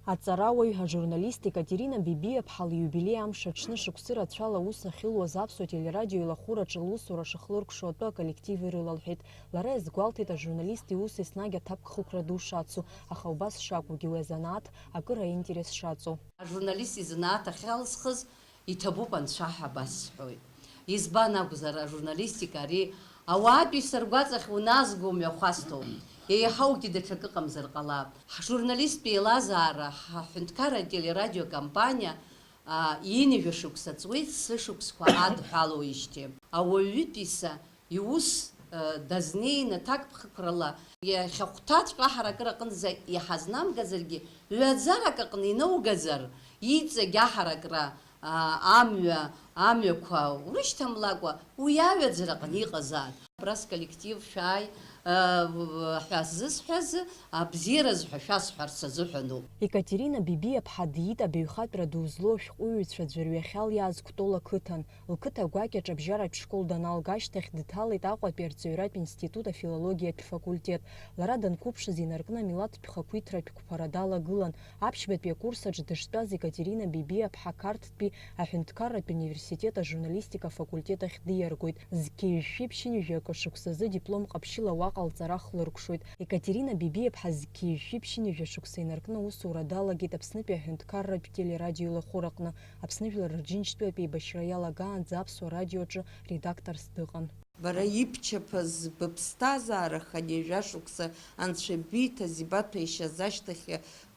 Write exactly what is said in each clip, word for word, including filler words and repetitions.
Аҵарауаҩ, ажурналист Екатерина Бибиаԥҳа лиубилеи амш аҽны шықәсы рацәала аус ахьылуаз Аԥсуа телерадио илахәыраҿы лусура шыхлыркәшо атәы аколлектив ирылалҳәеит. Лара иазгәалҭеит, ажурналист иус еснагь аҭакԥхықәра ду шацу, аха убас шакәугьы уи азанааҭ акыр аинтерес шаҵоу. Ажурналист изанааҭ ахьалсхыз иҭабуп анцәа ҳәа басҳәоит. Избан акәзар, ажурналистика ари ауаатәыҩса ргәаҵахь уназго мҩахәасҭоуп. Еиҳаугьы даҽакы ыҟамзар ҟалап. Ҳжурналисттә еилазаара ҳаҳәынҭқарра ателерадиокомпаниа, а, ҩынҩажәа шықәса ҵуеит, сышықәсқәа адҳәалоуижьҭеи. Ауаҩытәыҩса иус, э, дазнеины аҭакԥхықәрала иахьахәҭаҵәҟьа аҳаракыра аҟынӡа иҳазнамгазаргьы, ҩаӡарак аҟны инаугазар, иҵегь аҳаракра, а, амҩа, амҩақәа урышьҭамлакәа, уи аҩаӡара аҟны иҟазаап. Абра сколлектив шәааи, э, ҳәа зысҳәаз, абзиараз ҳәа шәасҳәарц азыҳәаноуп. Екатерина Бибиаԥҳа диит абаҩхатәра ду злоу ашәҟәыҩҩцәа аӡәырҩы ахьал иааз Кәтол ақыҭан. Лқыҭа гәакьаҿ абжьаратә школ даналга ашьҭахь дҭалеит Аҟәатәи арҵаҩратә институт афилологиатә факультет. Лара данқәыԥшыз инаркны амилаҭтә хақәиҭратә қәԥара далагылан. Аԥшьбатәи акурс аҿы дыштәаз Екатерина Бибиаԥҳа Қарҭтәи аҳәынҭқарратә университет ажурналистика афакультет ахь диаргоит. Зқьи жәшәи ԥшьынҩажәи акы шықәсазы диплом ҟаԥшьыла уаҟа лҵара хлыркәшоит. Екатерина Бибиаԥҳа зқьи жәшәи ԥшьынҩажәи шықәса инаркны аусура далагеит Аԥснытәи аҳәынҭқарратә телерадио илахәыраҟны. Аԥсны Жәлар Рџьынџьтәылатә еибашьра иалагаанӡа Аԥсуа радиоаҿы редакторс дыҟан. Бара ибчаԥаз быԥсҭазаара хынҩажәа шықәса анцәа биҭаз, ибаҭәеишьаз ашьҭахь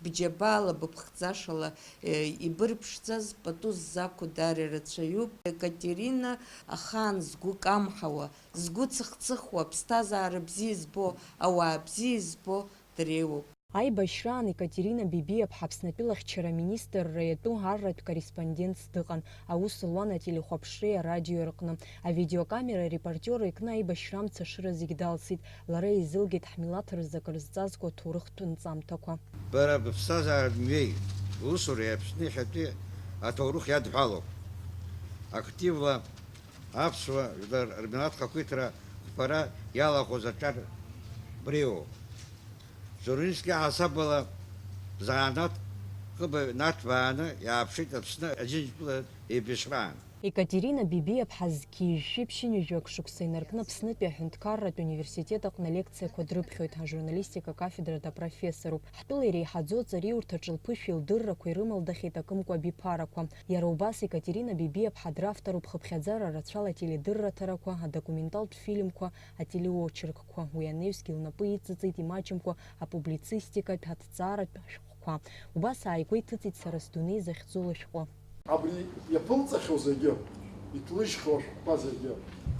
бџьабаала, быԥхӡашала, е, ибырԥшӡаз пату ззақәу даара ирацәаҩуп. Екатерина ахаан згәы камҳауа, згәы цыхцыхуа, аԥсҭазаара бзиа збо, ауаа бзиа збо дреиуоуп. Аибашьраан Екатерина Бибиаԥҳа Аԥснатәылахьчара аминистрра иатәу арратә корреспондентс дыҟан, аус луан ателехәаԥшреи арадиои рҟны. Авидеокамера репортиор икны аибашьра амца ашыра зегь далсит, лара еизылгеит ҳмилаҭ рзы акыр зҵазкуа аҭоурыхтә нҵамҭақәа. Бара быԥсҭазаара мҩеи, бусуреи Аԥсны иахьатәи аҭоурых иадҳәалоуп. Активла аԥсуа жәлар рмилаҭ хақәиҭра қәԥара иалахәыз аҿар бреиуоуп. Журналистская ҳасабала заанаҭ хыбаҩ наҭбааны иааԥшит Аԥсны Аџьынџьтәылатә еибашьраан. Екатерина Бибиаԥҳа зқьи жәшәи ԥшьынҩажәак шықәса инаркны Аԥснытәи аҳәынҭқарратә университет аҟны лекциақәа дрыԥхьоит, ажурналистика акафедратә апрофессоруп. Ҳтәыла иреиҳаӡоу аҵариурҭаҿы лԥышәеи лдыррақәеи рымалдахьеит акымкәа абиԥарақәа. Иара убас Екатерина Бибиаԥҳа дравторуп хыԥхьаӡара рацәала ателедырраҭарақәа, адокументалтә фильмқәа, ателеочеркқәа. Уи анаҩсгьы лнапы иҵыҵит имаҷымкәа апублицистикатә, аҭҵааратә шәҟәқәа. Убас ааигәа иҭыҵит Сара сдунеи захьӡу лышәҟәы. Абри иаԥылҵахьоу зегьы, иҭлыжьхьоу ашәҟәқәа зегьы,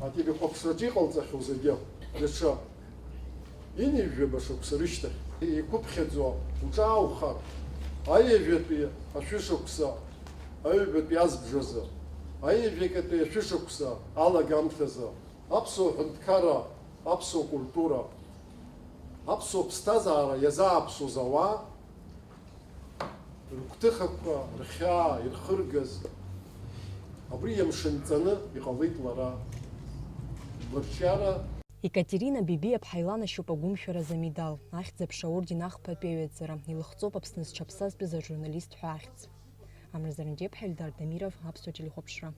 ателехәаԥшраҿы иҟалҵахьоу зегьы, даҽа ҩынҩажәаба шықәса рышьҭахь, иқәыԥхьаӡо уҿааухар, аҩажәатәи ашәышықәса, аҩбатәи азбжазы, аҩажәатәи ашәышықәса алагамҭазы, аԥсуа ҳәынҭқарра, аԥсуа культура, аԥсуа ԥсҭазаара иазааԥсоз ауаа рыгәҭыхақәа, рхьаа ирхыргаз, абри иамшынҵаны иҟалеит лара лырҿиара. Екатерина Бибиаԥҳа иланашьоуп агәымшәаразы амедал, ахьӡ-аԥша аорден ахԥатәи аҩаӡара, илыхҵоуп Аԥсны зҽаԥсазтәыз ажурналист ҳәа ахьӡ. Амра Зарандиаԥҳа, Ельдар Дамиров, Аԥсуа телехәаԥшра.